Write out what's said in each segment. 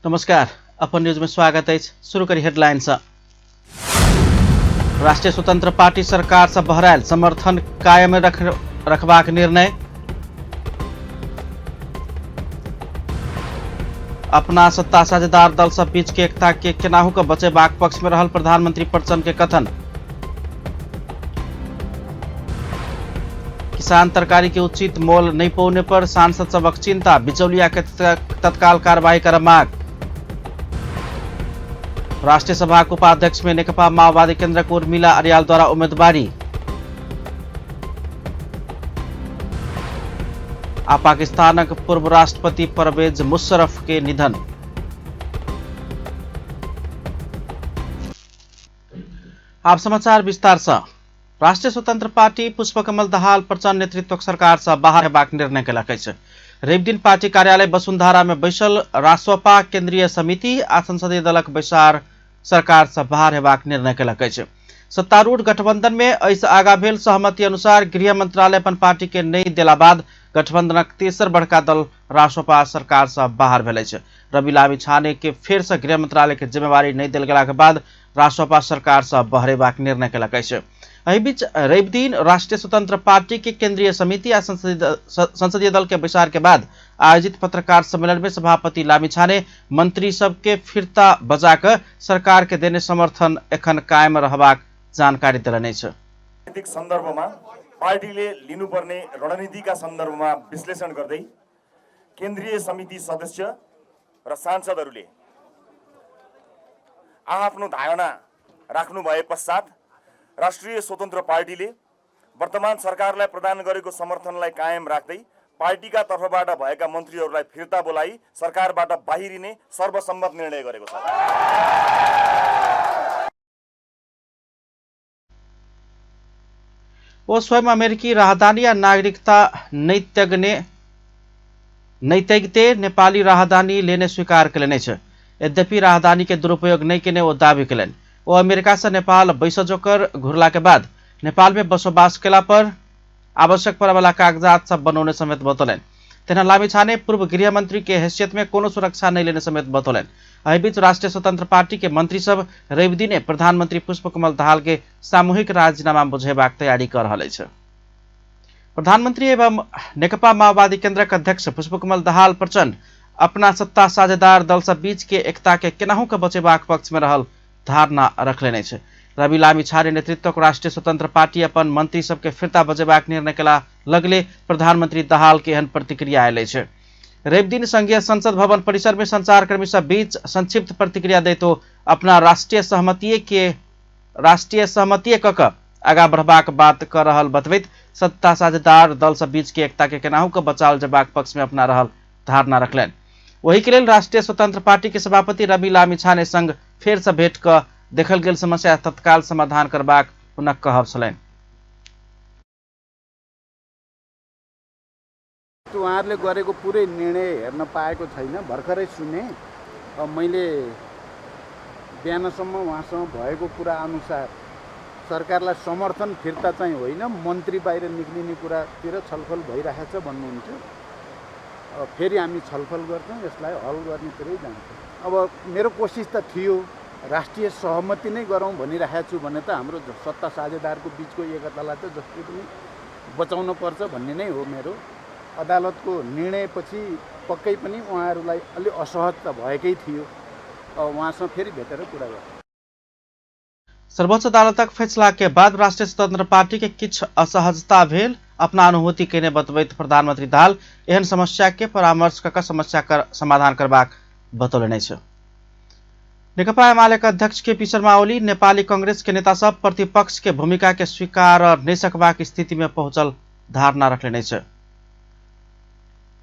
नमस्कार, अपन न्यूज में स्वागत है। शुरू करी हेडलाइन से। राष्ट्रीय स्वतंत्र पार्टी सरकार से बहरायल समर्थन कायम रखबाक निर्णय। अपना सत्ता साझेदार दल सब बीच के एकता के केनाहू के बचेबाक पक्ष में रहल प्रधानमंत्री प्रचंड के कथन। किसान तरकारी के उचित मोल नहीं पौने पर सांसद सबक चिंता, बिचौलिया के तत्काल कार्रवाई कर मांग। राष्ट्रीय सभा के उपाध्यक्ष में नेकपा माओवादी केंद्र को उर्मिला अर्याल द्वारा उम्मीदवारी। आ पाकिस्तानक पूर्व राष्ट्रपति परवेज मुशर्रफ के निधन। आप समाचार विस्तार से। राष्ट्रीय स्वतंत्र पार्टी पुष्पकमल दाहाल प्रचंड नेतृत्वक सरकार से बाहर हेबाक निर्णय केलक अछि। रविदिन पार्टी कार्यालय वसुंधरा में बैसल रासोपा केंद्रीय समिति आ संसदीय दलक बैसार सरकार से बाहर हेबाक निर्णय केलक अछि। सत्तारूढ़ गठबंधन में एहिसँ आगा भेल सहमति अनुसार गृह मंत्रालय अपन पार्टी के नहि देला बाद गठबंधनक तेसर बड़का दल रासोपा सरकार से बाहर भेल अछि। रवि लामिछाने के फेर से गृह मंत्रालय के जिम्मेवारी नहि देल गेलाक बाद रासोपा सरकार से बहरेबाक निर्णय केलक अछि। एहि बीच रविदिन राष्ट्रीय स्वतंत्र पार्टी के केंद्रीय समिति आ संसदीय दल के बैसार के बाद आयोजित पत्रकार सम्मेलन में सभापति लामिछाने मंत्री सबके फिर्ता बजा कऽ सरकार के देने समर्थन एखन कायम रहबाक जानकारी देलनि अछि। राजनीतिक सन्दर्भमा पार्टीले लिनुपर्ने रणनीतिका सन्दर्भमा विश्लेषण गर्दै केन्द्रीय समिति सदस्य र सांसदहरूले आआफ्नो धारणा राख्नु भए पश्चात राष्ट्रिय स्वतन्त्र पार्टीले वर्तमान सरकारलाई प्रदान गरेको समर्थनलाई कायम राख्दै पार्टीका तर्फबाट भएका मन्त्रीहरूलाई फिर्ता बोलाई सरकारबाट बाहिरिने सर्वसम्मत निर्णय गरेको छ। ओ स्वयं अमेरिकी राहदानी आ नागरिकता नहि त्यागते नेपाली राहदानी लेने स्वीकार केलनि अछि। यद्यपि राहदानी के दुरुपयोग नहि केने ओ दावी केलनि। ओ अमेरिका से नेपाल बैस जोकर घुरला के बाद नेपाल में बसोबास केला पर आवश्यक पड़े वाला कागजात सब बनौने समेत बतौलनि। तेना लामिछाने पूर्व गृह मंत्री के हैसियत में कोनो सुरक्षा नहीं लेने समेत बतौलनि। एहि बीच राष्ट्रीय स्वतंत्र पार्टी के मंत्री सब रविदिने प्रधानमंत्री पुष्पकमल दाहाल के सामूहिक राजीनामा बुझेबाक तैयारी कर रहल अछि। प्रधानमंत्री एवं नेकपा माओवादी केंद्रक अध्यक्ष पुष्पकमल दाहाल प्रचंड अपना सत्ता साझेदार दल सब बीच के एकता के केनाहू के बचेबाक पक्ष में रहल धारणा रखलनि अछि। रवि लामिछाने नेतृत्वक राष्ट्रीय स्वतंत्र पार्टी अपन मंत्री सबके फिर्ता बजेबाक निर्णय केला लगले प्रधानमंत्री दाहाल के एहन प्रतिक्रिया आयल अछि। रविदिन संघीय संसद भवन परिसर में संचारकर्मी सब बीच संक्षिप्त प्रतिक्रिया दैत ओ अपना राष्ट्रीय सहमतिये क क आगा बढ़बाक बात कर रहल बतबैत सत्ता साझेदार दल सब बीच के एकता के केनाहू के बचाओल जेबाक पक्ष में अपना रहल धारणा रखलनि। ओहि के लेल राष्ट्रीय स्वतंत्र पार्टी के सभापति रवि लामिछाने संग फेर से भेंट क देखल गेल समस्या तत्काल समाधान करबाक हुनक कहब छलनि। उहाँहरूले गरेको पुरै निर्णय हेर्न पाएको छैन, भर्खरै सुने। अब मैले बिहानसम्म उहाँसँग भएको कुरा अनुसार सरकारलाई समर्थन फिर्ता चाहिँ होइन, मन्त्री बाहिर निक्लिने कुरातिर छलफल भइरहेको छ भन्नुहुन्थ्यो। अब फेरि हामी छलफल गर्छौँ, यसलाई हल गर्नेतिरै जान्छौँ। अब मेरो कोसिस त थियो राष्ट्रिय सहमति नै गरौँ भनिरहेको छु भने त हाम्रो सत्ता साझेदारको बिचको एकतालाई त जसले पनि बचाउनु पर्छ भन्ने नै हो मेरो। अदालतको निर्णयपछि पक्कै पनि उहाँहरूलाई अलि असहज त भएकै थियो। अब उहाँसँग फेरि भेटेर कुरा गर्छु। सर्वोच्च अदालतक फैसला के बाद राष्ट्रीय स्वतंत्र पार्टी के किछु असहजता भेल अपना अनुभूति केने बतबैत प्रधानमंत्री दाहाल एहन समस्या के परामर्श क समस्या कर समाधान करबाक बतौलनि अछि। नेकपा एमाले के अध्यक्ष केपी शर्मा ओली नेपाली कांग्रेस के नेता सब प्रतिपक्ष के भूमिका के स्वीकार नहि सकबाक स्थिति में पहुंचल धारणा रखलनि अछि।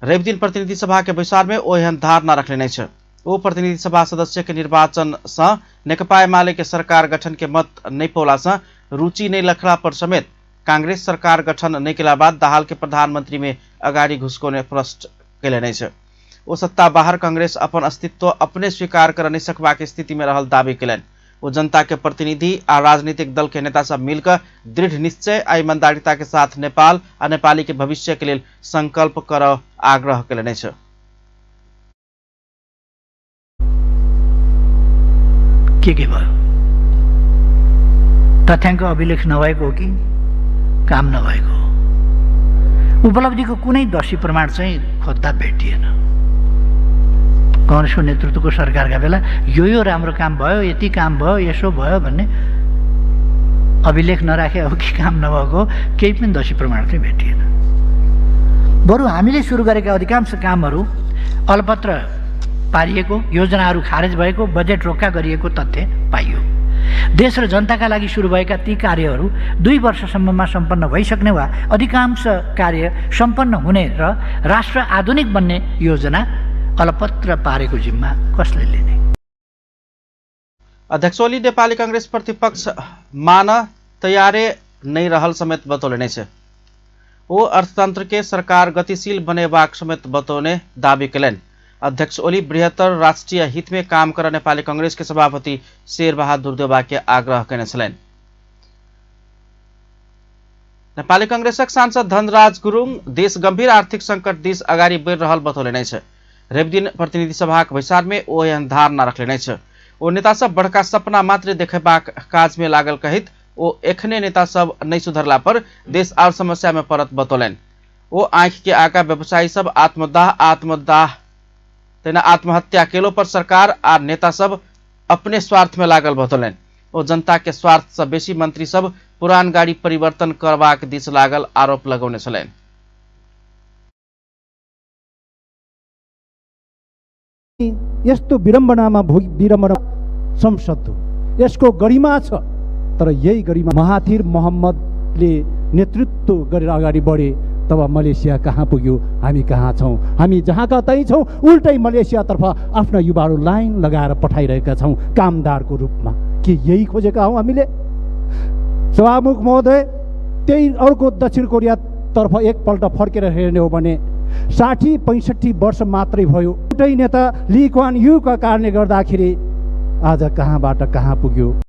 रविदिन प्रतिनिधि सभा के बैसार में ओ एहन धारणा रखलनि अछि। ओ प्रतिनिधि सभा सदस्य के निर्वाचन से नेकपा एमाले के सरकार गठन के मत नहीं पौला से रुचि नहीं लखला पर समेत कांग्रेस सरकार गठन नहीं केला बाद दाहाल के प्रधानमंत्री में अगाडि घुसकौने प्रश्न केलनि अछि। ओ सत्ता बाहर कांग्रेस अपन अस्तित्व अपने स्वीकार कर नहीं सकबाक स्थिति में रहल दावी केलनि। ओ जनता के प्रतिनिधि आ राजनीतिक दल के नेता सब मिलकर दृढ़ निश्चय आ ईमानदारिता के साथ नेपाल आ नेपाली के भविष्य के लेल संकल्प कर आग्रह केलनि अछि। के के भयो? तथ्याङ्क अभिलेख नभएको हो कि काम नभएको हो? उपलब्धिको कुनै दसी प्रमाण चाहिँ खोज्दा भेटिएन। कङ्ग्रेसको नेतृत्वको सरकारका बेला यो यो राम्रो काम भयो, यति काम भयो, यसो भयो भन्ने अभिलेख नराखे हो कि काम नभएको, केही पनि दसी प्रमाण चाहिँ भेटिएन। बरु हामीले सुरु गरेका अधिकांश कामहरू अलपत्र पारिएको, योजनाहरू खारेज भएको, बजेट रोक्का गरिएको तथ्य पाइयो। देश र जनताका लागि सुरु भएका ती कार्यहरू 2 वर्षसम्ममा सम्पन्न भइसक्ने वा अधिकांश कार्य सम्पन्न हुने र राष्ट्र आधुनिक बन्ने योजना अलपत्र पारेको जिम्मा कसले लिने? अध्यक्ष ओली नेपाली कांग्रेस प्रतिपक्ष मान तैयारे नै रहल समेत बतौले छ। ओ अर्थतंत्र के सरकार गतिशील बनेबाक समेत बतौने दावी कयलनि। अध्यक्ष ओली बृहत्तर राष्ट्रिय हित में काम कर नेपाली कांग्रेस के सभापति शेरबहादुर देउवा के आग्रह कयने छलनि। नेपाली कांग्रेसक सांसद धनराज गुरुङ देश गंभीर आर्थिक संकट दिस अगाडि बढ़ि रहल बतौलनि अछि। रविदिन प्रतिनिधि सभाक बैसार में ओ एहन धारणा रखलनि अछि। ओ नेता सब बड़का सपना मात्र देखेबाक काज में लागल कहैत ओ एखने नेता सब नहि सुधरला पर देश और समस्या में पड़त बतौलनि। ओ आँखि के आगा व्यवसायी सब आत्मदाह तेना आत्महत्या केलो पर सरकार आ नेता सब अपने स्वार्थ में लागल बतौलनि। ओ जनता के स्वार्थ से बेसी मंत्री सब पुरान गाड़ी परिवर्तन करबाक दिस लागल आरोप लगौने छलनि। यस्तो विडम्बनामा विडम्बना संसद हो, यसको गरिमा छ, तर यही गरिमा महाथिर मोहम्मदले नेतृत्व गरेर अगाडि बढे तब मलेसिया कहाँ पुग्यो, हामी कहाँ छौँ? हामी जहाँका तहीँ छौँ, उल्टै मलेसियातर्फ आफ्ना युवाहरू लाइन लगाएर पठाइरहेका छौँ कामदारको रूपमा। के यही खोजेका हौँ हामीले? सभामुख महोदय, त्यही अर्को दक्षिण कोरियातर्फ एकपल्ट फर्केर हेर्ने हो भने 60-65 वर्ष मात्रै भयो, एउटै नेता ली क्वान युका कारणले गर्दाखेरि आज कहाँबाट कहाँ पुग्यो।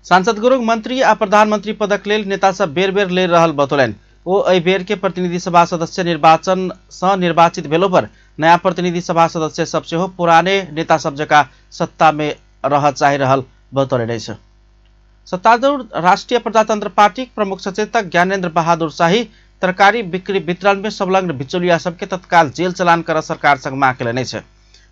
सांसद गुरुङ मंत्री आ प्रधानमंत्री पदक लेल नेता सब बेर बेर ले रहल बतौलनि। ओ एहि बेर के प्रतिनिधि सभा सदस्य निर्वाचन सँ निर्वाचित भेलो पर नया प्रतिनिधि सभा सदस्य सब सेहो पुराने नेता सब जकाँ सत्ता में रह चाहि रहल बतौलनि अछि। सत्तारूढ़ राष्ट्रिय प्रजातंत्र पार्टी प्रमुख सचेतक ज्ञानेन्द्र बहादुर शाही तरकारी बिक्री वितरण में संलग्न बिचौलिया सबके तत्काल जेल चलान कर सरकार संग मांग कयलनि अछि।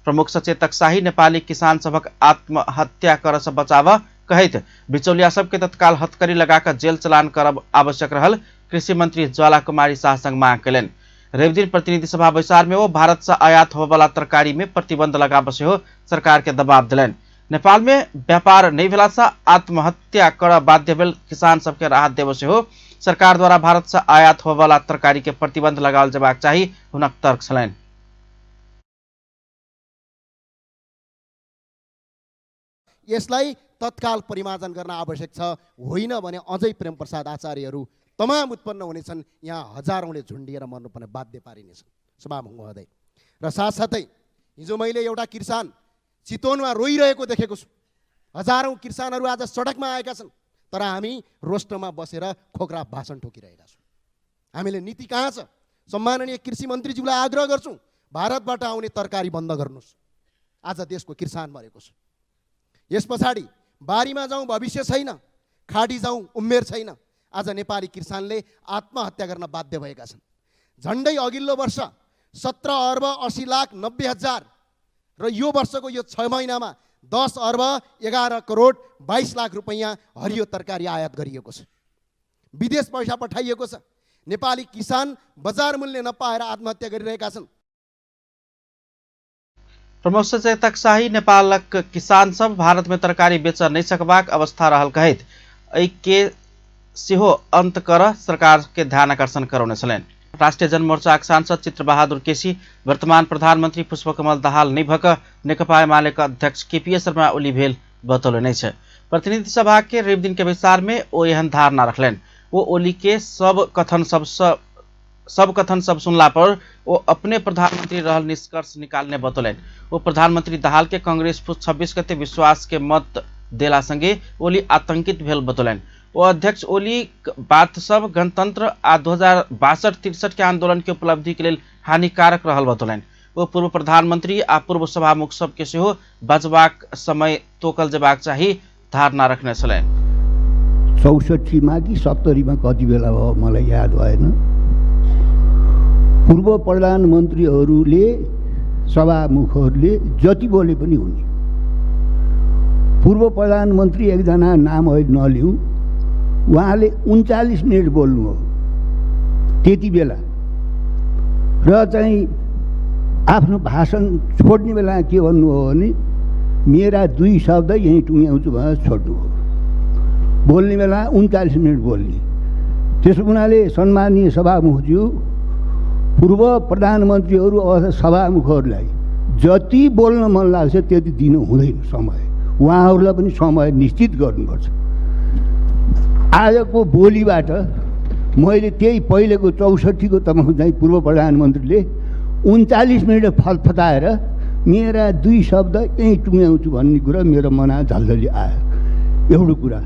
प्रमुख सचेतक शाही नेपाली किसान सभक आत्महत्या कर से बचाव कहैत बिचौलिया सबके तत्काल हथकड़ी लगाकर जेल चलान करब आवश्यक रहल कृषि मंत्री ज्वाला कुमारी शाह संग मांग कयलनि। रविदिन प्रतिनिधि सभा बैसार में ओ भारत से आयात होबयवला तरकारी में प्रतिबंध लगाब सेहो सरकार के दबाव देलनि। नेपाल में व्यापार नहि भेला से आत्महत्या कर बाध्य भेल किसान सबके राहत देब सेहो सरकार द्वारा भारत से आयात होबयवला तरकारी के प्रतिबंध लगाओल जेबाक चाही हुनक तर्क छलनि। यसलाई तत्काल परिमार्जन गर्न आवश्यक छ, होइन भने अझै प्रेमप्रसाद आचार्यहरू तमाम उत्पन्न हुनेछन्, यहाँ हजारौँले झुन्डिएर मर्नुपर्ने बाध्य पारिनेछन्। सभामुख महोदय, र साथसाथै हिजो मैले एउटा किसान चितवनमा रोइरहेको देखेको छु। हजारौँ किसानहरू आज सडकमा आएका छन्, तर हामी रोस्टरमा बसेर खोक्रा भाषण ठोकिरहेका छौँ। हामीले नीति कहाँ छ? सम्माननीय कृषि मन्त्रीज्यूलाई आग्रह गर्छु, भारतबाट आउने तरकारी बन्द गर्नुहोस्। आज देशको किसान मरेको छ। यस पछाडि बारीमा जाउँ भविष्य छैन, खाडी जाउँ उमेर छैन। आज नेपाली किसानले आत्महत्या गर्न बाध्य भएका छन्। झन्डै अघिल्लो वर्ष 17 अर्ब 80 लाख 90 हजार र यो वर्षको यो 6 महिनामा 10 अर्ब 11 करोड 22 लाख रुपैयाँ हरियो तरकारी आयात गरिएको छ, विदेश पैसा पठाइएको छ। नेपाली किसान बजार मूल्य नपाएर आत्महत्या गरिरहेका छन्। प्रमुख सचेतक शाही नेपालक किसान सब भारत में तरकारी बेच नहीं सकबाक अवस्था रहल कहैत एहि के सेहो अंत कर सरकार के ध्यान आकर्षण करौने छलनि। राष्ट्रिय जनमोर्चाक सांसद चित्रबहादुर केसी वर्तमान प्रधानमंत्री पुष्पकमल दाहाल नहि भऽ कऽ नेकपा एमाले के अध्यक्ष केपी शर्मा ओली भेल बतौलनि अछि। प्रतिनिधि सभा के रविदिन के बैसार में ओ एहन धारणा रखलनि। ओ ओली के सब कथन सब सुनला पर ओ अपने प्रधानमंत्री रहल निष्कर्ष निकालने बतौलनि। ओ प्रधानमंत्री दाहाल के कांग्रेस पुस 26 गते विश्वास के मत देला संगे ओली आतंकित भेल बतौलनि। ओ अध्यक्ष ओली बात सब गणतंत्र आ 2062-63 के आंदोलन के उपलब्धि के लेल हानिकारक रहल बतौलनि। ओ पूर्व प्रधानमंत्री आ पूर्व सभामुख सबके सेहो बजबाक समय तोकल जेबाक चाही धारणा रखने छलनि। 64मा कि 70मा कति बेला भयो मलाई याद भएन, पूर्व प्रधानमन्त्रीहरूले सभामुखहरूले जति बोले पनि हुने। पूर्व प्रधानमन्त्री एकजना नाम अहिले नलिउँ, उहाँले 39 मिनट बोल्नु हो त्यति बेला, र चाहिँ आफ्नो भाषण छोड्ने बेला के भन्नु हो भने मेरा 2 शब्द यहीँ टुङ्ग्याउँछु भनेर छोड्नु हो। बोल्ने बेला 39 मिनट बोल्ने। त्यसो हुनाले सम्माननीय सभामुखज्यू, पूर्व प्रधानमन्त्रीहरू अथवा सभामुखहरूलाई जति बोल्न मन लाग्छ त्यति दिनु हुँदैन समय, उहाँहरूलाई पनि समय निश्चित गर्नुपर्छ। आजको बोलीबाट मैले त्यही पहिलेको 64को तपाईँको चाहिँ पूर्व प्रधानमन्त्रीले 39 मिनट फतफताएर मेरा 2 शब्द यहीँ टुङ्ग्याउँछु भन्ने कुरा मेरो मनमा झलझली आयो, एउटा कुरा।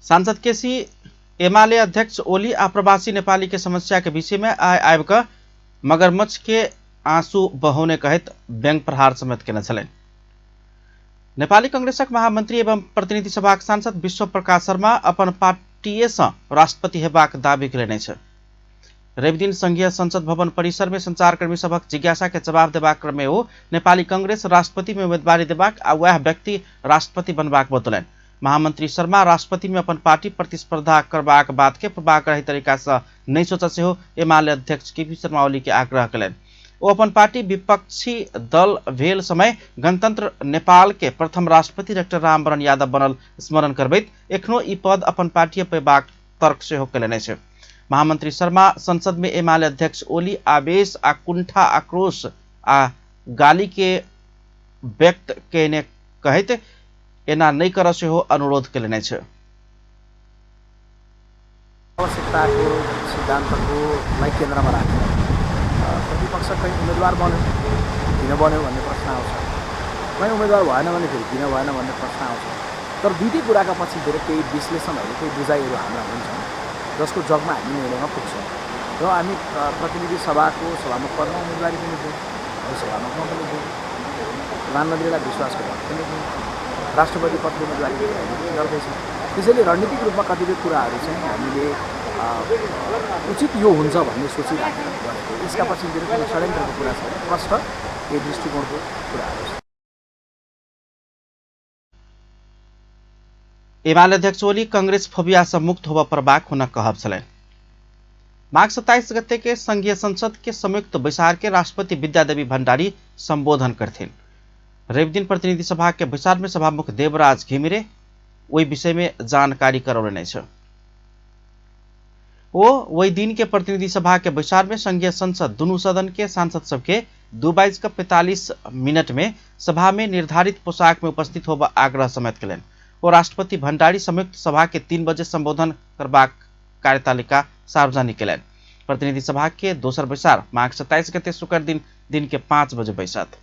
सांसद केसी एमाले अध्यक्ष ओली आप्रवासी नेपाली के समस्या के विषय में आय आबि कऽ मगरमच्छ के आंसू बहौने कहैत व्यंग प्रहार समेत केने छलनि। नेपाली कांग्रेसक महामंत्री एवं प्रतिनिधि सभाक सांसद विश्व प्रकाश शर्मा अपन पार्टीए सँ राष्ट्रपति हेबाक दावी केलनि अछि। रविदिन संघीय संसद भवन परिसर में संचारकर्मी सभक जिज्ञासा के जवाब देबाक क्रम में ओ नेपाली कांग्रेस राष्ट्रपति में उम्मीदवारी देबाक आ वएह व्यक्ति राष्ट्रपति बनबाक बतौलनि। महामंत्री शर्मा राष्ट्रपति में अपन पार्टी प्रतिस्पर्धा करबाक बात के पूर्वाग्रही तरीका से नहीं सोचऽ सेहो एमाले अध्यक्ष केपी शर्मा ओली के आग्रह कयलनि। ओ अपन पार्टी विपक्षी दल भेल समय गणतंत्र नेपाल के प्रथम राष्ट्रपति डॉक्टर रामवरण यादव बनल स्मरण करबैत एखनो ई पद अपन पार्टी पेबाक तर्क सेहो कयलनि अछि। महामंत्री शर्मा संसद में एमाले अध्यक्ष ओली आवेश आ कुंठा आक्रोश आ गाली के व्यक्त कयने कहैत एना नहि करऽ सेहो अनुरोध कयलनि अछि। आवश्यकताको सिद्धान्तको लाई केन्द्रमा राखेर प्रतिपक्ष कहीँ उम्मेदवार बन्यो किन बन्यो भन्ने प्रश्न आउँछ, कहीँ उम्मेदवार भएन भने फेरि किन भएन भन्ने प्रश्न आउँछ। तर दुईटै कुराका पछितिर केही विश्लेषणहरू, केही बुझाइहरू हाम्रा हुन्छन् जसको जगमा हामी निर्णयमा पुग्छौँ र हामी प्रतिनिधि सभाको सभामुख पदमा उम्मेदवारी पनि दियौँ, सभामुखमा पनि दियौँ, प्रधानमन्त्रीलाई विश्वासको भोट पनि दियौँ, राष्ट्रपति पदको उम्मेदवारी पनि गर्दैछौँ। त्यसैले रणनीतिक रूपमा कतिपय कुराहरू चाहिँ हामीले उचित यो हुन्छ भन्ने सोचिराखेर गरेको। यसका पछितिर कुनै षड्यन्त्रको कुरा छैन, प्रष्ट यो दृष्टिकोणको कुराहरू छ। एमाले अध्यक्ष ओली कांग्रेस फोबिया से मुक्त होबऽ पड़बाक हुनक कहब छलनि। माघ 27 गते के संघीय संसद के संयुक्त बैसार के राष्ट्रपति विद्यादेवी भण्डारी संबोधन करथिन। रविदिन प्रतिनिधि सभा के बैसार में सभामुख देवराज घिमिरे ओहि विषय में जानकारी करौलनि अछि। ओ ओहि दिन के प्रतिनिधि सभा के बैसार में संघीय संसद दुनू सदन के सांसद सबके 2:45 में सभा में निर्धारित पोशाक में उपस्थित होबऽ आग्रह समेत कयलनि। ओ राष्ट्रपति भण्डारी संयुक्त सभा के 3 बजे संबोधन करबाक कार्यतालिका सार्वजनिक कयलनि। प्रतिनिधि सभा के दोसर बैसार माघ 27 गते शुक्र दिन दिन के 5 बजे बैसत।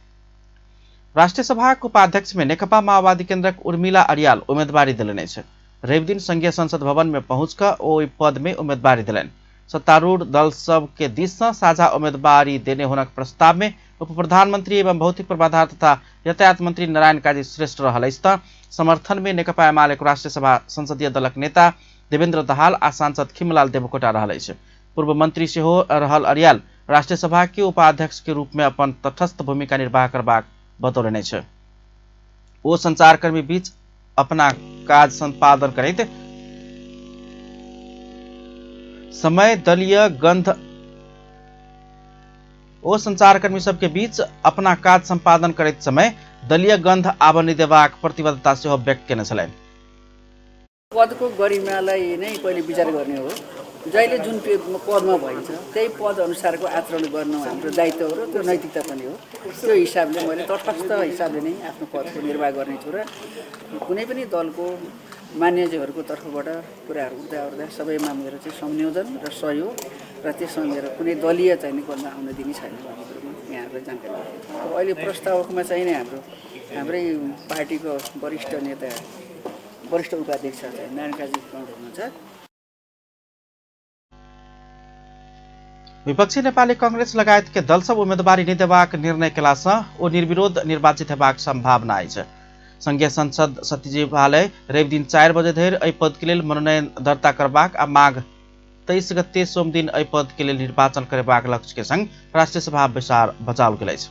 राष्ट्रिय सभाक उपाध्यक्ष में नेकपा माओवादी केन्द्रक उर्मिला अरियाल उम्मेदवारी देलनि अछि। रविदिन संघीय संसद भवन में पहुँच कऽ ओ ओहि पद में उम्मेदवारी देलनि। सत्तारूढ़ दल सब के दिस सँ साझा उम्मेदवारी देने हुनक प्रस्ताव में उप प्रधानमंत्री एवं भौतिक पूर्वाधार तथा यातायात मंत्री नारायण काजी श्रेष्ठ रहल अछि तऽ समर्थन में नेकपा एमालेक राष्ट्रिय सभा संसदीय दलक नेता देवेन्द्र दाहाल आ सांसद खिमलाल देवकोटा रहल अछि। पूर्व मंत्री सेहो रहल अरियाल राष्ट्रिय सभा के उपाध्यक्ष के रूप में अपन तटस्थ भूमिका निर्वाह करबाक बतौलनि अछि। ओ संचारकर्मी बीच अपना काज संपादन करैत समय दलीय गंध ओ संचारकर्मी सबके बीच अपना काज संपादन करैत समय दलीय गंध आबऽ नहि देबाक प्रतिबद्धता सेहो व्यक्त केने छलनि। पदको गरिमालाई नै पहिले विचार गर्ने हो। जहिले जुन पदमा भइन्छ त्यही पद अनुसारको आचरण गर्नु हाम्रो दायित्व हो र त्यो नैतिकता पनि हो। त्यो हिसाबले मैले तटस्थ हिसाबले नै आफ्नो पदको निर्वाह गर्नेछु र कुनै पनि दलको मान्यज्यूहरूको तर्फबाट कुराहरू उठ्दा उठ्दा सबैमा मेरो चाहिँ संयोजन र सहयोग र त्यसमा मेरो कुनै दलीय चाहिँ गन्ध आउन दिने छैन भन्ने कुरो म यहाँहरूलाई जानकारी दिन्छु। अब अहिले प्रस्तावकमा चाहिँ नै हाम्रै पार्टीको वरिष्ठ नेता, वरिष्ठ उपाध्यक्ष चाहिँ नारायण काजी हुनुहुन्छ। विपक्षी नेपाली कांग्रेस लगायत के दल सब उम्मेदवारी नहि देबाक निर्णय केला सँ ओ निर्विरोध निर्वाचित हेबाक संभावना अछि। संघीय संसद सचिवालय रवि दिन 4 बजे धरि एहि पद के लेल मनोनयन दर्ता करबाक आ माघ 23 गते सोमदिन एहि पद के लेल निर्वाचन करेबाक लक्ष्य के संग राष्ट्रीय सभा बैसार बजाओल गेल अछि।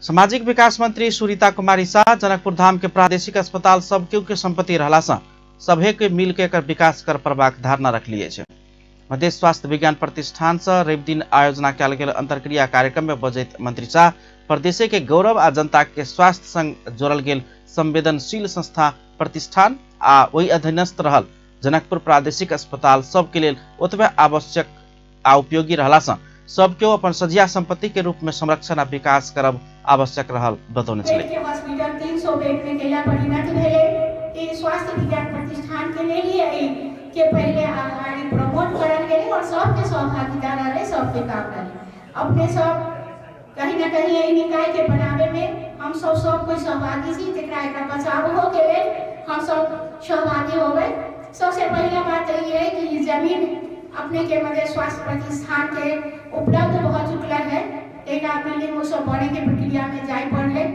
सामाजिक विकास मंत्री सुरीता कुमारी शाह जनकपुर धाम के प्रादेशिक अस्पताल सब केओ के संपत्ति रहला सँ सभे के मिल के एकर विकास कर पड़बाक धारणा रखली अछि। मधेश स्वास्थ्य विज्ञान प्रतिष्ठान सँ रवि दिन आयोजना कयल गेल अंतर्क्रिया कार्यक्रम में बजैत मंत्री शाह प्रदेशे के गौरव आ जनता के स्वास्थ्य संग जोड़ल गेल संवेदनशील संस्था प्रतिष्ठान आ ओहि अधीनस्थ रहल जनकपुर प्रादेशिक अस्पताल सबके लेल ओतबे आवश्यक आ उपयोगी रहला सँ सब केओ अपन सझिया संपत्ति के रूप में संरक्षण आ विकास करब आवश्यक रहल बतौने छलै। हॉस्पिटल 300 बेड में कैला परिणत भेलै। ई स्वास्थ्य विज्ञान प्रतिष्ठान के लेल ही एहि के पहले अगाडि प्रमोट करल गेलै और सबके सहभागिता रहलै, सबके काम रहलै। अपने सब कहीं ना कहीं एहि निकाय के बनावे में हम सब सब कोई सहभागी छी, तकरा एकरा बचावो के लेल हम सब सहभागी होबै। सबसे पहला बात ई है कि जमीन अपने के मध्य स्वास्थ्य प्रतिष्ठान के उपलब्ध भऽ चुकल है, एकरा बिल्डिंग सब बने के प्रक्रिया में जाय पड़लै।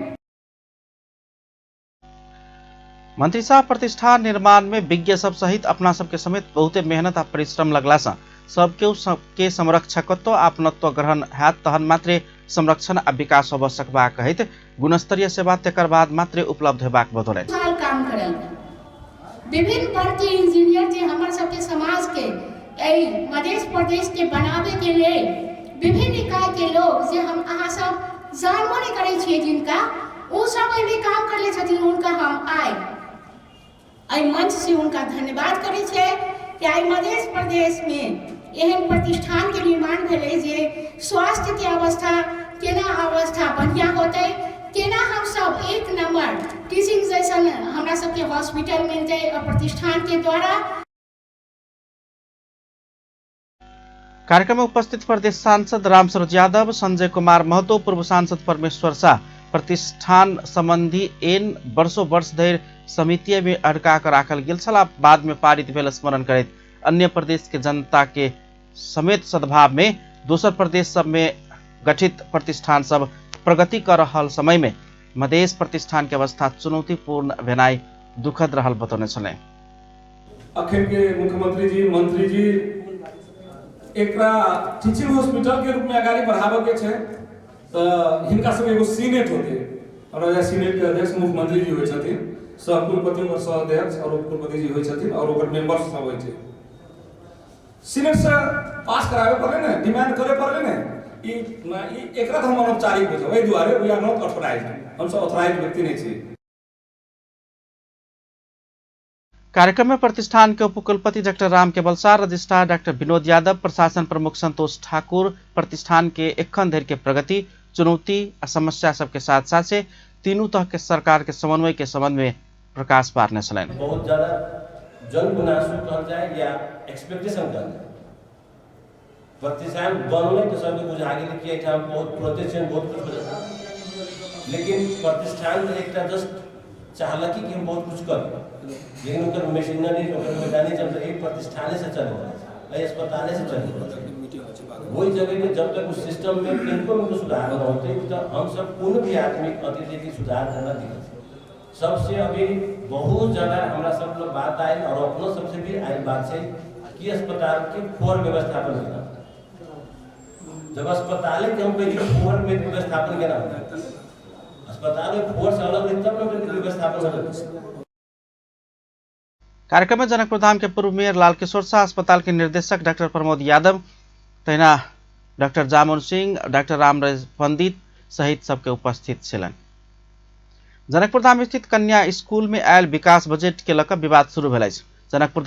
मंत्री साह प्रतिष्ठान निर्माण में विज्ञ सब सहित अपना सबके समेत बहुते मेहनत आ परिश्रम लगला सँ सब केओ सबके संरक्षकत्व आ अपनत्व ग्रहण हैत तहन मात्रे संरक्षण आ विकास होबऽ सकबाक कहैत गुणस्तरीय सेवा तेकर बाद मात्रे उपलब्ध हेबाक बतौलनि। साल काम करल विभिन्न वर्ग के इंजीनियर जे हमर सबके समाज के एहि मधेश प्रदेश के बनावे के लेल विभिन्न इकाई के लोग जे हम अहाँ सब जानबो नहीं करै छियै जिनका ओ सब एहिमे काम करले छथिन, हुनका हम आइ एहि मंच से हुनका धन्यवाद करै छियै कि आइ मधेश प्रदेश में एहन प्रतिष्ठान के निर्माण भेलै जे स्वास्थ्य के अवस्था केना अवस्था बढ़िया होतै, केना हम सब एक नंबर टीचिंग जैसन हमरा सबके हॉस्पिटल मिलतै और प्रतिष्ठान के द्वारा। कार्यक्रम में उपस्थित प्रदेश सांसद रामसरोज यादव, संजय कुमार महतो, पूर्व सांसद परमेश्वर शाह प्रतिष्ठान संबंधी एन वर्षों वर्ष धरि समिति में अड़का कर राखल गेल छल, बाद में पारित भेल स्मरण करैत अन्य प्रदेश के जनता के समेत सद्भाव में दोसर प्रदेश सब में गठित प्रतिष्ठान सब प्रगति कर रहल समय में मधेश प्रतिष्ठान के अवस्था चुनौतीपूर्ण भेनाइ दुखद रहल बतौने छलै। अखन के मुख्यमंत्री जी, मंत्री जी एकरा टीचिंग हॉस्पिटल के रूप में अगाडि बढ़ाबऽ के छै तऽ हिनका सबके एगो सीनेट होतै। हमरा सीनेट के अध्यक्ष मुख्यमंत्री जी होइ छथिन, सह कुलपति ओकर सह अध्यक्ष और उपकुलपति जी होइ छथिन और ओकर मेंबर्स सब होइ छै। सीनेट से पास कराबे पड़लै ने, डिमांड करे पड़लै ने। ई एकरा तऽ हम अनौपचारिक बुझब, एहि दुआरे वी आर not authorised, हमसब ऑथराइज्ड व्यक्ति नहि छी। कार्यक्रम में प्रतिष्ठान के उपकुलपति doctor Ram Kewal Shah, registrar doctor Vinod Yadav, प्रशासन प्रमुख संतोष ठाकुर प्रतिष्ठान के एखन धरि के प्रगति, चुनौती आ समस्या सबके साथ साथ से तीनू तह के सरकार के समन्वय के संबंध में प्रकाश पारने छलनि। बहुत ज्यादा जन गुनासो कहल जाए या एक्सपेक्टेशन कहल जाए, प्रतिष्ठान बनलै तऽ सबके बुझा गेलै कि एहिठाम बहुत प्रोजेक्ट छै, बहुत कुछ हो जाए, लेकिन प्रतिष्ठान तऽ एकटा जस्ट चाहलक कि हम बहुत कुछ करी, लेकिन ओकर मशीनरी ओकर मैकेनिज्म तऽ एहि प्रतिष्ठाने से चलै वला छै, एहि अस्पताले से चलै वला छै। ओहि जगह पे जब तक उस सिस्टम में किनको में सुधार न होते तो हम सब कोनो भी आदमी अतिथि सुधार करना दिक्कत है। सबसे अभी बहुत ज़्यादा हमरा सब लोग बात आयल और अपनो सबसे भी आयल बात है कि अस्पताल के फोर व्यवस्थापन केना, जब अस्पताल के हम कहिए फोर में व्यवस्थापन केना होता, अस्पताल में फोर से अलग रही तब ना व्यवस्थापन होता। कार्यक्रम में जनकपुर धाम के पूर्व मेयर लालकिशोर शाह, अस्पताल के निर्देशक डॉक्टर प्रमोद यादव, तहिना डॉक्टर जामुन सिंह, डॉक्टर रामराज पंडित सहित सबके उपस्थित छलनि। जनकपुर धाम स्थित कन्या स्कूल में आयल विकास बजट के लऽ कऽ विवाद शुरू भेल अछि। जनकपुर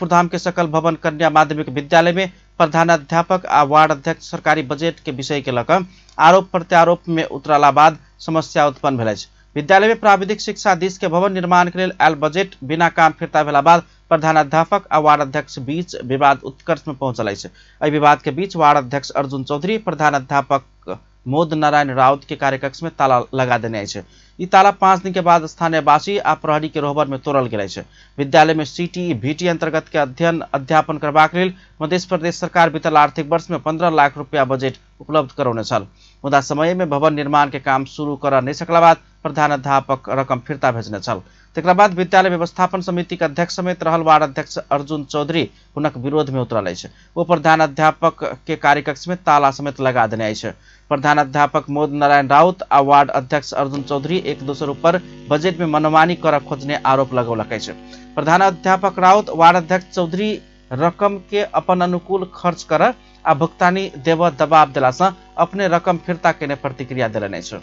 धाम के सकल भवन कन्या माध्यमिक विद्यालय में प्रधानाध्यापक आ वार्ड अध्यक्ष सरकारी बजट के विषय के लऽ कऽ आरोप प्रत्यारोप में उतरला बाद समस्या उत्पन्न भेल अछि। विद्यालय में प्राविधिक शिक्षा दिस के भवन निर्माण के लेल आयल बजट बिना काम फिर्ता भेला बाद प्रधानाध्यापक आ वार्ड अध्यक्ष बीच विवाद उत्कर्ष में पहुंचल अछि। एहि विवाद के बीच वार्ड अध्यक्ष अर्जुन चौधरी प्रधानाध्यापक मोद नारायण राउत के कार्यकक्ष में ताला लगा देने अछि। ई ताला 5 दिन के बाद स्थानीयवासी आ प्रहरी के रोहबर में तोड़ल गेल अछि। विद्यालय में सीटी भीटी अंतर्गत के अध्ययन अध्यापन करबाक लेल मध्य प्रदेश सरकार बीतल आर्थिक वर्ष में 15 लाख रुपया बजट उपलब्ध करौने छल, मुदा समय में भवन निर्माण के काम शुरू कर नहीं सकला बाद प्रधानाध्यापक रकम फिर्ता भेजने छल। तकरा बाद विद्यालय व्यवस्थापन समिति के अध्यक्ष समेत रहल वार्ड अध्यक्ष अर्जुन चौधरी हुनक विरोध में उतरल अछि। ओ प्रधानाध्यापक के कार्यकक्ष में ताला समेत लगा देने अछि। प्रधानाध्यापक मोद नारायण राउत आ वार्ड अध्यक्ष अर्जुन चौधरी एक दोसर ऊपर बजट में मनमानी कर खोजने आरोप लगौलक अछि। प्रधानाध्यापक राउत वार्ड अध्यक्ष चौधरी रकम के अपन अनुकूल खर्च कर आ भुगतानी देव दबाव देला से अपने रकम फिर्ता केने प्रतिक्रिया देलनि अछि।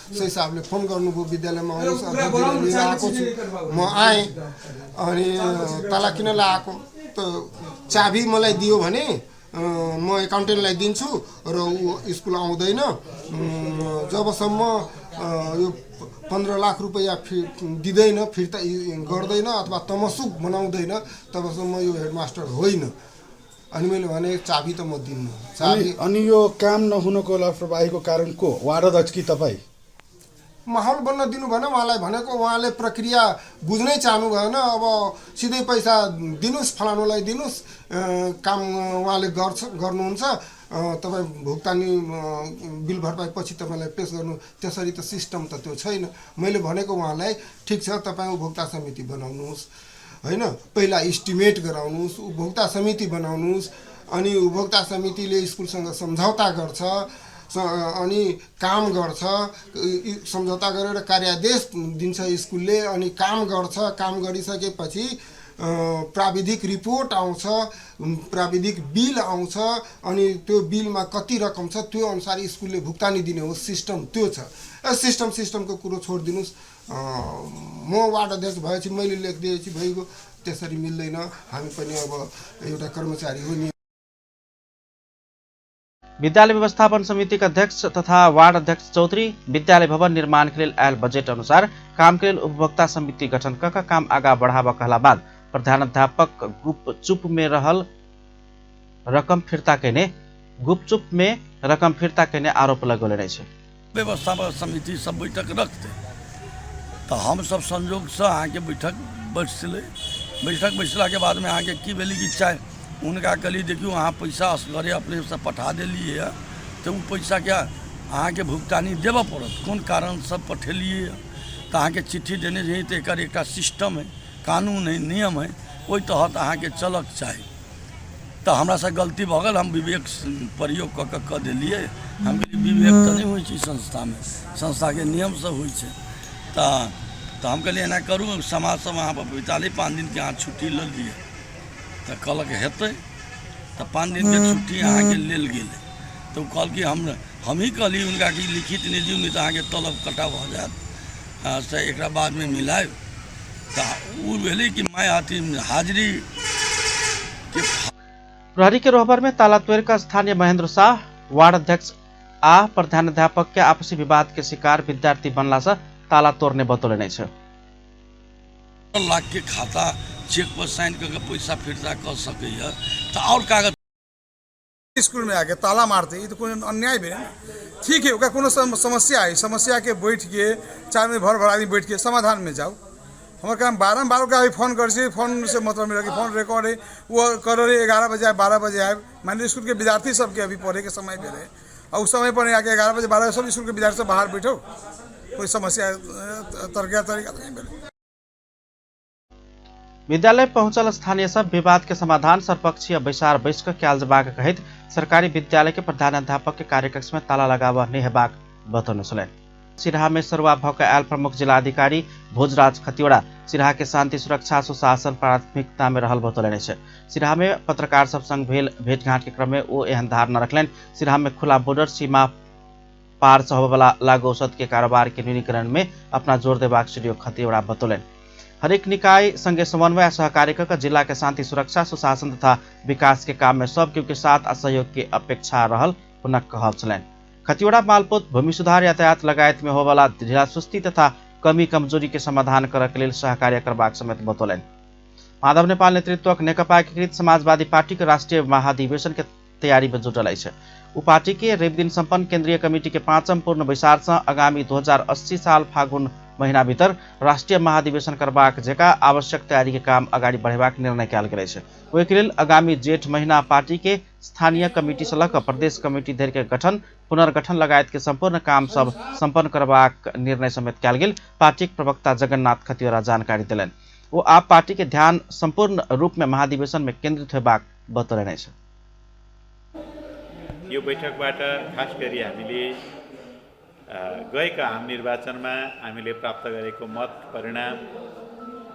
सही साहबले फोन गर्नुभयो, विद्यालयमा आउनुहोस्, अध्यक्षजीलाई लिएर आएको छु, म आएँ। अनि ताला किन लगाएको, त चाबी मलाई दियो भने म एकाउन्टेन्टलाई दिन्छु र ऊ स्कुल आउँदैन जबसम्म यो 15 लाख रुपैयाँ दिँदैन, फिर्ता गर्दैन अथवा तमसुक बनाउँदैन तबसम्म यो हेडमास्टर होइन। अनि मैले भने चाबी त म दिन्न। चाबी अनि यो काम नहुनको लापरवाहीको कारण को, वार्ड अध्यक्ष कि तपाईँ? माहौल बन्न दिनु भएन उहाँलाई, भनेको उहाँले प्रक्रिया बुझ्नै चाहनु भएन। अब सिधै पैसा दिनुहोस्, फलानुलाई दिनुहोस्, काम उहाँले गर्नुहुन्छ, तपाईँ भुक्तानी बिल भरपाई पछि तपाईँलाई पेस गर्नु, त्यसरी त सिस्टम त त्यो छैन। मैले भनेको उहाँलाई ठिक छ, तपाईँ उपभोक्ता समिति बनाउनुहोस्, होइन, पहिला इस्टिमेट गराउनुहोस्, उपभोक्ता समिति बनाउनुहोस्, अनि उपभोक्ता समितिले स्कुलसँग सम्झौता गर्छ अनि काम गर्छ, सम्झौता गरेर कार्यादेश दिन्छ स्कुलले, अनि काम गर्छ। काम गरिसकेपछि प्राविधिक रिपोर्ट आउँछ, प्राविधिक बिल आउँछ, अनि त्यो बिलमा कति रकम छ त्यो अनुसार स्कुलले भुक्तानी दिने हो, सिस्टम त्यो छ। सिस्टमको कुरो छोडिदिनुहोस्, म वार्ड अध्यक्ष भएपछि मैले लेखिदिएपछि भइगयो, त्यसरी मिल्दैन। हामी पनि अब एउटा कर्मचारी हो नि। विद्यालय व्यवस्थापन समिति के अध्यक्ष तथा वार्ड अध्यक्ष चौधरी विद्यालय भवन निर्माण के लिए आयल बजेट अनुसार काम के लिए उपभोक्ता समिति गठन क काम आगा बढ़ावा कहला बाद प्रधानाध्यापक गुपचुप में रहल रकम फिर्ता केने गुपचुप में रकम फिर्ता केने आरोप लगौने अछि। व्यवस्थापन समिति सब बैठक रखते तो हम सब संयोग से अहाँके बैठक बैसलै। बैठक बैसला के बाद में अहाँके की भेलै कि चाहे उनका कहली देखियौ अहाँ पैसा असगरे अपनेसँ पठा देलियै हँ तऽ ओ पैसाके अहाँके भुगतानी देबऽ पड़त, कोन कारणसँ पठेलियै हँ, तऽ अहाँके चिट्ठी देने रही तऽ एकर एकटा सिस्टम है, कानून है, नियम है, ओहि तहत अहाँके चलक चाही। तऽ हमरासँ गलती भऽ गेल, हम विवेक प्रयोग कऽ कऽ कऽ देलियै। हम कहलियै विवेक तऽ नहि होइ छै संस्थामे, संस्थाके नियमसँ होइ छै। तऽ हम कहलियै एना करू, समाज सब अहाँ पर 5 दिनके अहाँ छुट्टी लऽ लिअ। तऽ कहलक हेतै, तऽ 5 दिनके छुट्टी अहाँके लेल गेलै। तऽ ओ कहलकै हमही कहली हुनका कि लिखित नहि दियौ, नहि तऽ अहाँके तलब कटा भऽ जायत, से एकरा बादमे मिलायब। तऽ ओ भेलै कि my अथी हाजिरी के। प्रहरी के रोहबर में ताला तोड़ का स्थानीय महेंद्र शाह वार्ड अध्यक्ष आ प्रधानाध्यापक के आपसी विवाद के शिकार विद्यार्थी बनला से ताला तोड़ने बतौलनि अछि। लाख के खाता चेक पर साइन करके पैसा फिर्ता कर सकैया तऽ और कागज स्कूल में आके ताला मारते, ई तो कोनो अन्याय भेलै ने। ठीक है, ओकरा कोनो समस्या है, समस्या के बैठ के 4 आदमी भर भर आदमी बैठ के समाधान में जाओ। हमर काम बारम्बार ओकरा अभी फोन करै छी, फोन से मतलब मिलल कि फोन रिकॉर्ड है, वो कर रहे 11 बजे आए, 12 बजे आए। मान लीजिए स्कूल के विद्यार्थी सबके अभी पढ़े के समय भेलै और उस समय पर आके 11 बजे 12 बजे सब स्कूल के विद्यार्थी सब बाहर बैठो, कोई समस्या तरीका तरीका नहीं भेलै। विद्यालय पहुंचल स्थानीय सब विवाद के समाधान सर्वपक्षीय बैसार बैस कऽ कयल जेबाक कहैत सरकारी विद्यालय के प्रधानाध्यापक के कार्यकक्ष में ताला लगाबऽ नहि हेबाक बतौने छलनि। सिरहा में सरुआ भऽ कऽ आयल प्रमुख जिलाधिकारी भोजराज खतिवड़ा सिरहा के शांति सुरक्षा सुशासन प्राथमिकता में रहल बतौलनि अछि। सिरहा में पत्रकार सब संग भेल भेंटघाट के क्रम में ओ एहन धारणा रखलनि। सिरहा में खुला बॉर्डर सीमा पार से होबयवला लागू औषध के कारोबार के न्यूनीकरण में अपना जोर देबाक श्री खतिवड़ा बतौलनि। हरेक निकाय संगे समन्वय आ सहकार्य कऽ जिला के शांति सुरक्षा सुशासन तथा विकास के काम में सब केओ के साथ आ सहयोग के अपेक्षा रहल हुनक कहब छलनि। खतिवड़ा मालपोत भूमि सुधार यातायात लगायत में होबयवला ढिला सुस्ती तथा कमी कमजोरी के समाधान करऽ के लेल सहकार्य करबाक समेत बतौलनि। माधव नेपाल नेतृत्वक नेकपा एकीकृत समाजवादी पार्टी के राष्ट्रीय महाधिवेशन के तैयारी में जुटल अछि। ओ पार्टी के रविदिन संपन्न केंद्रीय कमिटी के 5म पूर्ण बैसार से आगामी 2080 साल फागुन महीना भीतर राष्ट्रीय महाधिवेशन करबाक जकाँ आवश्यक तैयारी के काम अगाडि बढ़ेबाक निर्णय कयल गेल अछि। ओहिके लेल आगामी जेठ महीना पार्टी के स्थानीय कमिटी से लऽ कऽ प्रदेश कमिटी धरि के गठन पुनर्गठन लगायत के संपूर्ण काम सब संपन्न करबाक निर्णय समेत कयल गेल पार्टीक प्रवक्ता जगन्नाथ खतिवड़ा जानकारी देलनि। ओ आब पार्टी के ध्यान संपूर्ण रूप में महाधिवेशन में केंद्रित होबाक बतौलनि अछि। यो बैठकबाट खास गरी हामीले गएका आम निर्वाचनमा हामीले प्राप्त गरेको मत परिणाम,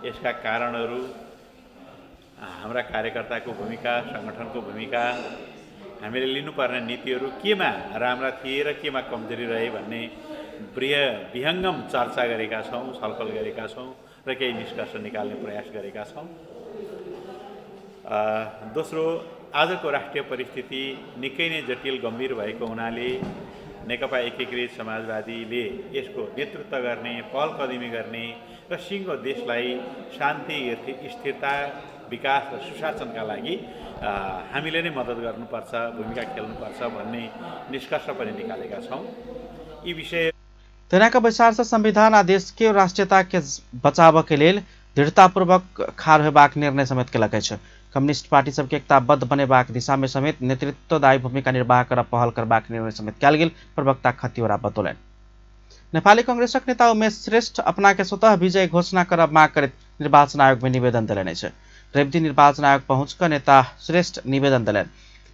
यसका कारणहरू, हाम्रा कार्यकर्ताको भूमिका, सङ्गठनको भूमिका, हामीले लिनुपर्ने नीतिहरू केमा राम्रा थिए र केमा कमजोरी रहे भन्ने विहङ्गम चर्चा गरेका छौँ, छलफल गरेका छौँ र केही निष्कर्ष निकाल्ने प्रयास गरेका छौँ। दोस्रो, आजको राष्ट्रिय परिस्थिति निकै नै जटिल गम्भीर भएको हुनाले नेकपा एकीकृत समाजवादीले यसको नेतृत्व गर्ने, पहल कदमी गर्ने र सिङ्गो देशलाई शान्ति, स्थिरता, विकास र सुशासनका लागि हामीले नै मद्दत गर्नुपर्छ, भूमिका खेल्नुपर्छ भन्ने निष्कर्ष पनि निकालेका छौँ। यी विषय तेनाका बैसार से संविधान आ देश के राष्ट्रीयता के बचाव के लेल दृढ़तापूर्वक खाड़ होबाक निर्णय समेत केलक अछि। कम्युनिस्ट पार्टी सबके एकताबद्ध बनेबाक दिशा में समेत नेतृत्वदायी भूमिका निर्वाह कर पहल करबाक निर्णय समेत कयल गेल प्रवक्ता खतिवड़ा बतौलनि। नेपाली कांग्रेसक नेता उमेश श्रेष्ठ अपना के स्वतः विजय घोषणा करब माग करैत निर्वाचन आयोग में निवेदन देलनि अछि। रविदिन निर्वाचन आयोग पहुँच कऽ नेता श्रेष्ठ निवेदन देलनि।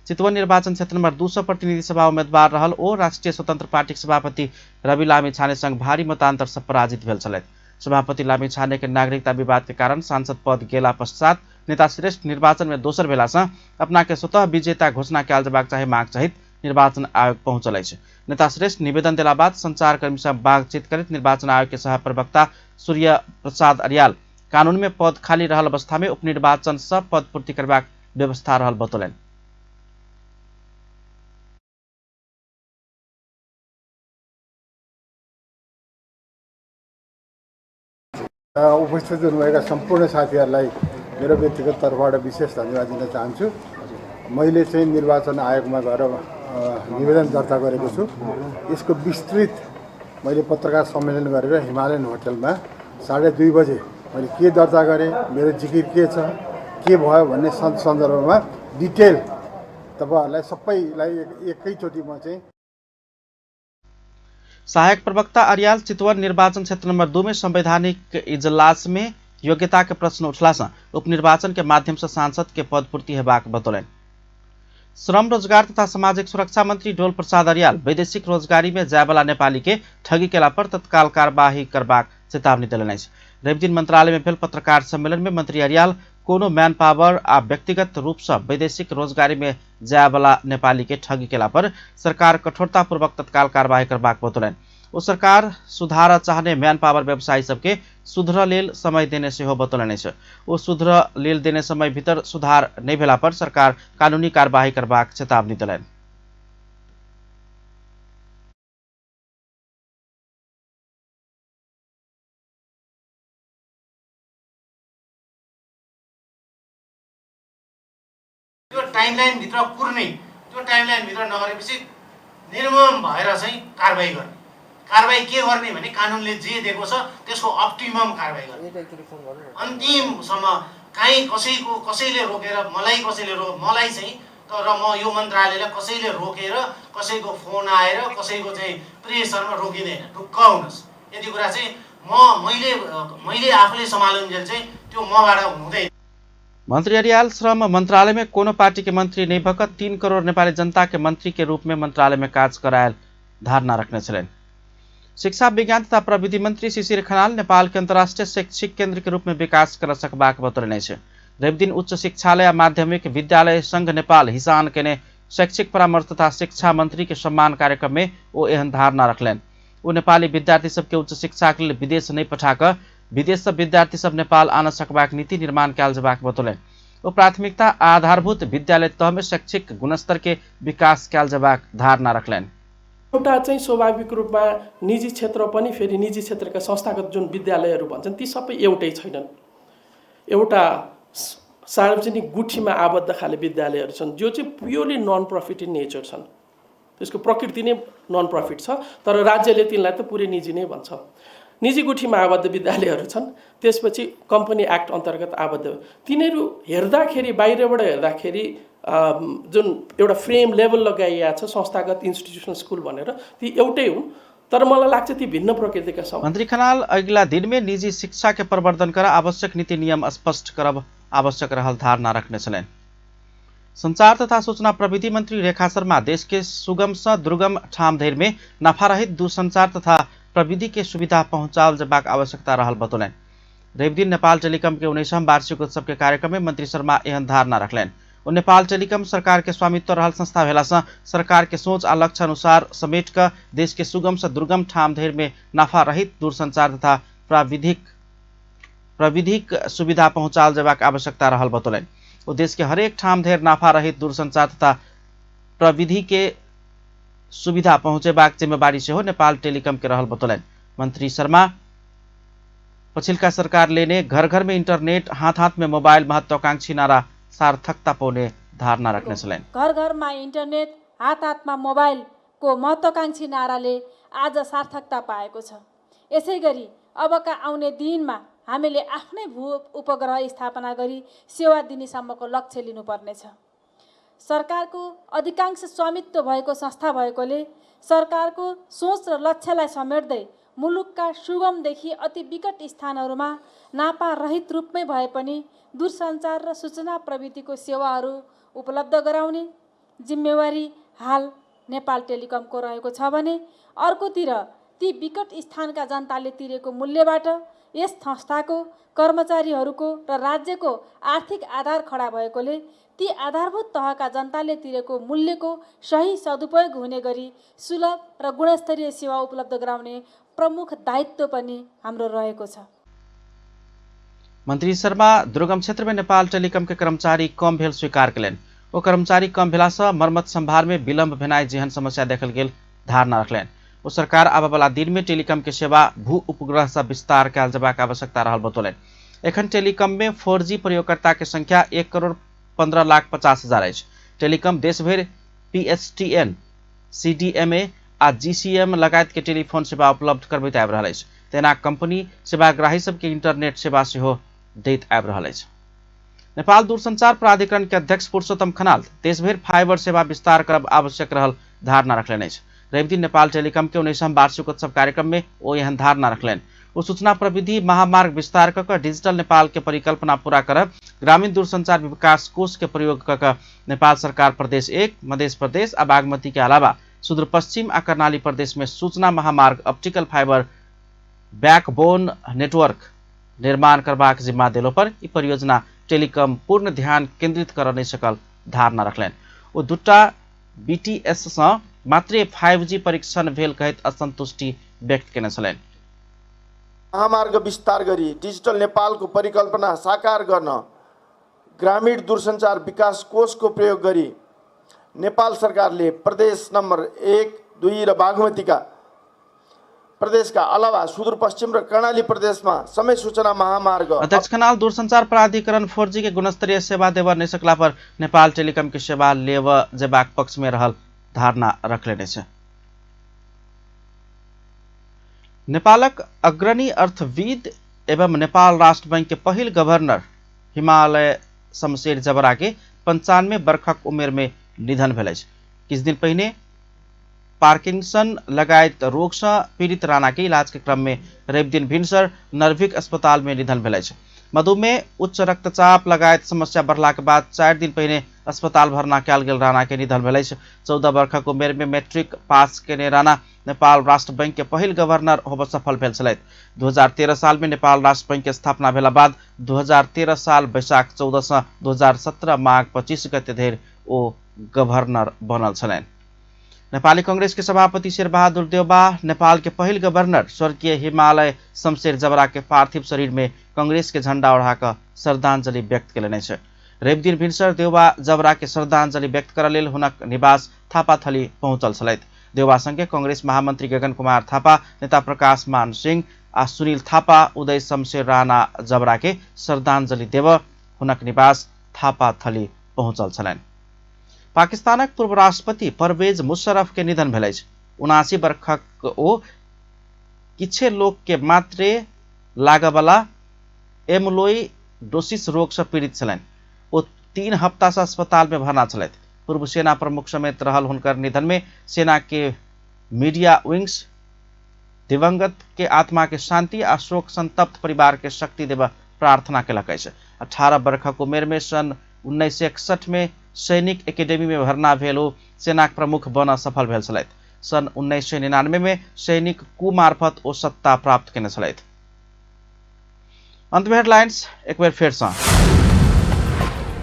चितवन निर्वाचन क्षेत्र नंबर 200 प्रतिनिधि सभा उम्मीदवार रहल ओ राष्ट्रिय स्वतंत्र पार्टीक सभापति रवि लामिछानेसँग भारी मतान्तर से पराजित भेल छलथि। सभापति लामिछाने के नागरिकता विवाद के कारण सांसद पद गेला पश्चात नेता श्रेष्ठ निर्वाचन में दोसर भेला से अपना के स्वतः विजेता घोषणा कयल जेबाक चाही माग सहित निर्वाचन आयोग पहुँचल अछि। नेता श्रेष्ठ निवेदन देला बाद संचारकर्मी से बातचीत करैत निर्वाचन आयोग के सह प्रवक्ता सूर्य प्रसाद अर्याल कानून में पद खाली रहल अवस्था में उपनिर्वाचन सब पद पूर्ति करबाक व्यवस्था रहल बतौलनि। उपस्थित हुनुभएका सम्पूर्ण साथीहरूलाई मेरो व्यक्तिगत तर्फबाट विशेष धन्यवाद दिन चाहन्छु। मैले चाहिँ निर्वाचन आयोगमा गएर निवेदन दर्ता गरेको छु। यसको विस्तृत मैले पत्रकार सम्मेलन गरेर हिमालयन होटलमा 2:30 बजे मैले के दर्ता गरेँ, मेरो जिकिर के छ, के भयो भन्ने सन्दर्भमा डिटेल तपाईँहरूलाई सबैलाई एकैचोटि म चाहिँ सहायक प्रवक्ता अर्याल चितवन निर्वाचन क्षेत्र नंबर 2 में संवैधानिक इजलास में योग्यता के प्रश्न उठला से उपनिर्वाचन के माध्यम से सांसद के पद पूर्ति हेबाक बतौलनि। श्रम रोजगार तथा सामाजिक सुरक्षा मंत्री डोल प्रसाद अर्याल वैदेशिक रोजगारी में जायवाला नेपाली के ठगी केला पर तत्काल कार्यवाही करबाक चेतावनी देलनि अछि। रविदिन मंत्रालय में भेल पत्रकार सम्मेलन में मंत्री अर्याल कोनो मैन पावर आ व्यक्तिगत रूप से वैदेशिक रोजगारी में जायवाला नेपाली के ठगी केला पर सरकार कठोरतापूर्वक तत्काल कार्यवाही करबाक बतौलनि। ओ सरकार सुधार चाहने मैन पावर व्यवसायी सबके सुधर लेल समय देने सेहो बतौलनि अछि। ओ सुधर लेल देने समय भीतर सुधार नहि भेला पर सरकार कानूनी कार्यवाही करबाक चेतावनी देलनि। त्यो टाइमलाइनभित्र कुर्ने, त्यो टाइमलाइनभित्र नगरेपछि निर्मम भएर चाहिँ कारवाही गर्ने। कारवाही के गर्ने भने कानुनले जे दिएको छ त्यसको अप्टिमम कारवाही गर्ने। अन्तिमसम्म काहीँ कसैको कसैले रोकेर मलाई कसैले मलाई चाहिँ तर म यो मन्त्रालयलाई कसैले रोकेर कसैको फोन आएर कसैको चाहिँ प्रेसरमा रोकिँदैन, ढुक्क हुनुहोस्। यति कुरा चाहिँ मैले मैले आफूले सम्हालुन्जेल चाहिँ त्यो मबाट हुँदैन। मंत्री अर्याल श्रम मंत्रालय में कोनो पार्टी के मंत्री नहीं भक 3 करोड़ नेपाली जनता के मंत्री के रूप में मंत्रालय में काज करायल धारणा रखने छलनि। शिक्षा विज्ञान तथा प्रविधि मंत्री शिशिर खनाल नेपाल के अंतर्राष्ट्रीय शैक्षिक केंद्र के रूप में विकास कर सकबाक बतौलनि अछि। रविदिन उच्च शिक्षालय आ माध्यमिक विद्यालय संघ नेपाल हिसान केने शैक्षिक परामर्श तथा शिक्षा मंत्री के सम्मान कार्यक्रम में ओ एहन धारणा रखलनि। ओ नेपाली विद्यार्थी सबके उच्च शिक्षा के लेल विदेश नहीं पठाकऽ विदेश से विद्यार्थी सब नेपाल आन सकबाक नीति निर्माण कयल जेबाक बतौलनि। ओ प्राथमिकता आधारभूत विद्यालय तह में शैक्षिक गुणस्तर के विकास कयल जेबाक धारणा रखलनि। एउटा चाहिँ स्वाभाविक रूपमा निजी क्षेत्र पनि फेरि निजी क्षेत्रका संस्थागत जुन विद्यालयहरू भन्छन् ती सबै एउटै छैनन्। एउटा सार्वजनिक गुठीमा आबद्ध खाले विद्यालयहरू छन् जो चाहिँ purely non profit in nature छन्। त्यसको प्रकृति नै नन प्रफिट छ, तर राज्यले तिनलाई त पुरै निजी नै भन्छ। निजी गुठीमा आबद्ध विद्यालयहरू छन्, त्यसपछि कम्पनी एक्ट अन्तर्गत आबद्ध। तिनीहरू हेर्दाखेरि, बाहिरबाट हेर्दाखेरि जुन एउटा फ्रेम लेभल लगाइएको छ संस्थागत इन्स्टिट्युसनल स्कुल भनेर, ती एउटै हुन्, तर मलाई लाग्छ ती भिन्न प्रकृतिका छन्। मन्त्री खनाल अगिला दिनमे निजी शिक्षा के प्रवर्धन कर आवश्यक नीति नियम स्पष्ट करब आवश्यक रहल धारणा रखने छलनि। संचार तथा सूचना प्रविधि मंत्री रेखा शर्मा देश के सुगम सँ दुर्गम ठाम धरि में नफारहित दूरसंचार तथा प्रविधि के सुविधा पहुंचाओल जेबाक आवश्यकता रहल बतौलनि। रविदिन नेपाल टेलीकॉम के 19वां वार्षिक उत्सव के कार्यक्रम में मंत्री शर्मा एहन धारणा रखलनि। ओ नेपाल टेलीकॉम सरकार के स्वामित्व रहल संस्था भेला सँ सरकार के सोच आ लक्ष्य अनुसार समेट क देश के सुगम सँ दुर्गम ठाम धरि में नाफा रहित दूरसंचार तथा प्राविधिक सुविधा पहुंचाओल जेबाक आवश्यकता रहल बतौलनि। ओ देश के हरेक ठाम धरि नाफा रहित दूरसंचार तथा प्रविधि के सुविधा पहुंचेबाक जिम्मेवारी सेहो नेपाल टेलीकॉम के रहल बतौलनि। मंत्री शर्मा पछिल्का सरकार लेने घर घर में इंटरनेट, हाथ हाथ में मोबाइल महत्वाकांक्षी नारा सार्थकता पाउने धारणा रख्ने छलनि। घर घरमा इन्टरनेट, हात हातमा मोबाइलको महत्वाकांक्षी नाराले आज सार्थकता पाएको छ। यसैगरी अबका आउने दिनमा हामीले आफ्नै भू उपग्रह स्थापना गरी सेवा दिनेसम्मको लक्ष्य लिनुपर्नेछ। सरकारको अधिकांश स्वामित्व भएको संस्था भएकोले सरकारको सोच र लक्ष्यलाई समेट्दै मुलुकका सुगमदेखि अति विकट स्थानहरूमा नापा रहित रूपमै भए पनि दूरसञ्चार र सूचना प्रविधिको सेवाहरू उपलब्ध गराउने जिम्मेवारी हाल नेपाल टेलिकमको रहेको छ भने अर्कोतिर ती विकट स्थानका जनताले तिरेको मूल्यबाट यस संस्थाको कर्मचारीहरूको र राज्यको आर्थिक आधार खडा भएकोले ती आधारभूत तहका जनताले तिरेको मूल्यको सही सदुपयोग हुने गरी सुलभ र गुणस्तरीय सेवा उपलब्ध गराउने प्रमुख दायित्व पनि हाम्रो रहेको छ। मंत्री शर्मा दुर्गम क्षेत्र में नेपाल टेलीकॉम के कर्मचारी कम भेल स्वीकार कयलनि। ओ कर्मचारी कम भेला सँ मरम्मत संभार में विलम्ब भेनाइ जेहन समस्या देखल गेल धारणा रखलनि। ओ सरकार आबयवला दिन में टेलीकॉम के सेवा भू उपग्रह सँ विस्तार कयल जेबाक आवश्यकता रहल बतौलनि। एखन टेलीकॉम में 4G प्रयोगकर्ता के संख्या 1,15,50,000 अछि। टेलीकॉम देशभरि PSTN, CDMA आ GCM लगायत के टेलीफोन सेवा उपलब्ध करबैत आबि रहल अछि। तेना कंपनी सेवाग्राही सबके इंटरनेट सेवा सेहो दैत आबि रहल अछि। नेपाल दूरसंचार प्राधिकरण के अध्यक्ष पुरुषोत्तम खनाल देशभरि फाइबर सेवा विस्तार करब आवश्यक रहल धारणा रखलनि अछि। रविदिन नेपाल टेलीकॉम के 19वां वार्षिकोत्सव कार्यक्रम में ओ एहन धारणा रखलनि। ओ सूचना प्रविधि महामार्ग विस्तार क डिजिटल नेपाल के परिकल्पना पूरा करब, ग्रामीण दूरसंचार विकास कोष के प्रयोग क नेपाल सरकार प्रदेश 1, मध्य प्रदेश आ बागमती के अलावा सुदूरपश्चिम आ कर्णाली प्रदेश में सूचना महामार्ग ऑप्टिकल फाइबर बैकबोन नेटवर्क निर्माण करबाक जिम्मा देलो पर ई परियोजना टेलीकॉम पूर्ण ध्यान केंद्रित कर नहीं सकल धारणा रखलनि। ओ दूटा BTS सँ मात्रे 5G परीक्षण भेल कहैत असंतुष्टि व्यक्त केने छलनि। महामार्ग विस्तार गरी डिजिटल नेपालको परिकल्पना साकार गर्न ग्रामीण दूरसञ्चार विकास कोषको प्रयोग गरी नेपाल सरकारले प्रदेश नम्बर 1, 2 र बागमतीका प्रदेशका अलावा सुदूरपश्चिम र कर्णाली प्रदेशमा समय सूचना महामार्ग। अध्यक्ष खनाल दूरसंचार प्राधिकरण 4G के गुणस्तरीय सेवा देव नहि सकला पर नेपाल टेलीकॉम के सेवा लेव जेबाक पक्ष में रहल धारणा रखलेने छै। नेपालक अग्रणी अर्थविद एवं नेपाल राष्ट्र बैंक के पहिल गवर्नर हिमालय शमशेर जबरा के 95 वर्षक उमेर में निधन भेल अछि। किछु दिन पहिने पार्किंसन लगायत रोग सँ पीड़ित राणा के इलाज के क्रम में रविदिन भिनसर नर्भिक अस्पताल में निधन भेल अछि। मधुमेह, उच्च रक्तचाप लगायत समस्या बढ़ला के बाद 4 दिन पहिने अस्पताल भर्ना कयल गेल राणा के निधन भेल अछि। 14 वर्षक उमेर में मैट्रिक पास केने राणा नेपाल राष्ट्र बैंक के पहिल गवर्नर होबय सफल भेल छलथि। 2013 साल में नेपाल राष्ट्र बैंक के स्थापना भेला बाद 2013 साल वैशाख 14 सँ 2017 माघ 25 गते धरि ओ गवर्नर बनल छलनि। नेपाली कांग्रेस के सभापति शेरबहादुर देउबा नेपाल के पहिल गवर्नर स्वर्गीय हिमालय शमशेर जबरा के पार्थिव शरीर में कांग्रेस के झंडा ओढ़ाकऽ श्रद्धांजलि व्यक्त केलनि अछि। रविदिन भिनसर देउबा जबरा के श्रद्धांजलि व्यक्त करऽ लेल हुनक निवास थापाथली पहुंचल छलथि। देउबा संगे कांग्रेस महामंत्री गगन कुमार थापा, नेता प्रकाश मान सिंह आ सुनील थापा उदय शमशेर राणा जबरा के श्रद्धांजलि देव हुनक निवास थापाथली पहुंचल छलनि। पाकिस्तानक पूर्व राष्ट्रपति परवेज मुशर्रफ के निधन भेल अछि। 79 वर्षक ओ किछे लोक के मात्रे लागऽवला एमलोइडोसिस रोग से पीड़ित छलनि। ओ 3 हफ्ता से अस्पताल में भर्ना छलथि। पूर्व सेना प्रमुख समेत रहल हुनकर निधन में सेना के मीडिया विंग्स दिवंगत के आत्मा के शांति आ शोक संतप्त परिवार के शक्ति देबऽ प्रार्थना केलक अछि। 18 वर्षक उमेर में सन 1961 में सैनिक एकेडमी में भर्ना भेल ओ सेनाक प्रमुख बनऽ सफल भेल छलथि। सन 1999 में सैनिक कू मार्फत ओ सत्ता प्राप्त केने छलथि। अंत में हेडलाइंस एक बेर फेर सँ।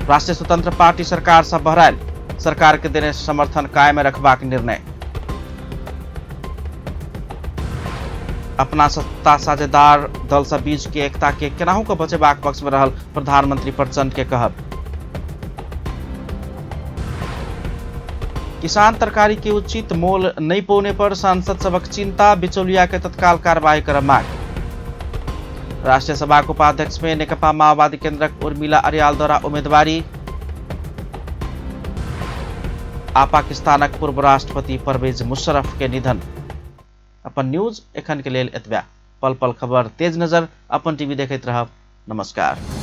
राष्ट्रीय स्वतंत्र पार्टी सरकार से बहरायल, सरकार के देने समर्थन कायम रखबाक निर्णय। अपना सत्ता साझेदार दल से बीच के एकता के केनाहू के बचेबाक पक्ष में रहल प्रधानमंत्री प्रचंड के कहब। किसान तरकारी के उचित मोल नहीं पौने पर सांसद सबक चिंता, बिचौलिया के तत्काल कार्रवाई कर मांग। राष्ट्रीय सभा के उपाध्यक्ष में नेकपा माओवादी केंद्रक उर्मिला अर्याल द्वारा उम्मीदवारी। आ पाकिस्तानक पूर्व राष्ट्रपति परवेज मुशर्रफ के निधन। अपन न्यूज एखन के लेल एतबे। पल पल खबर तेज नजर अपन टीवी देखैत रहब। नमस्कार।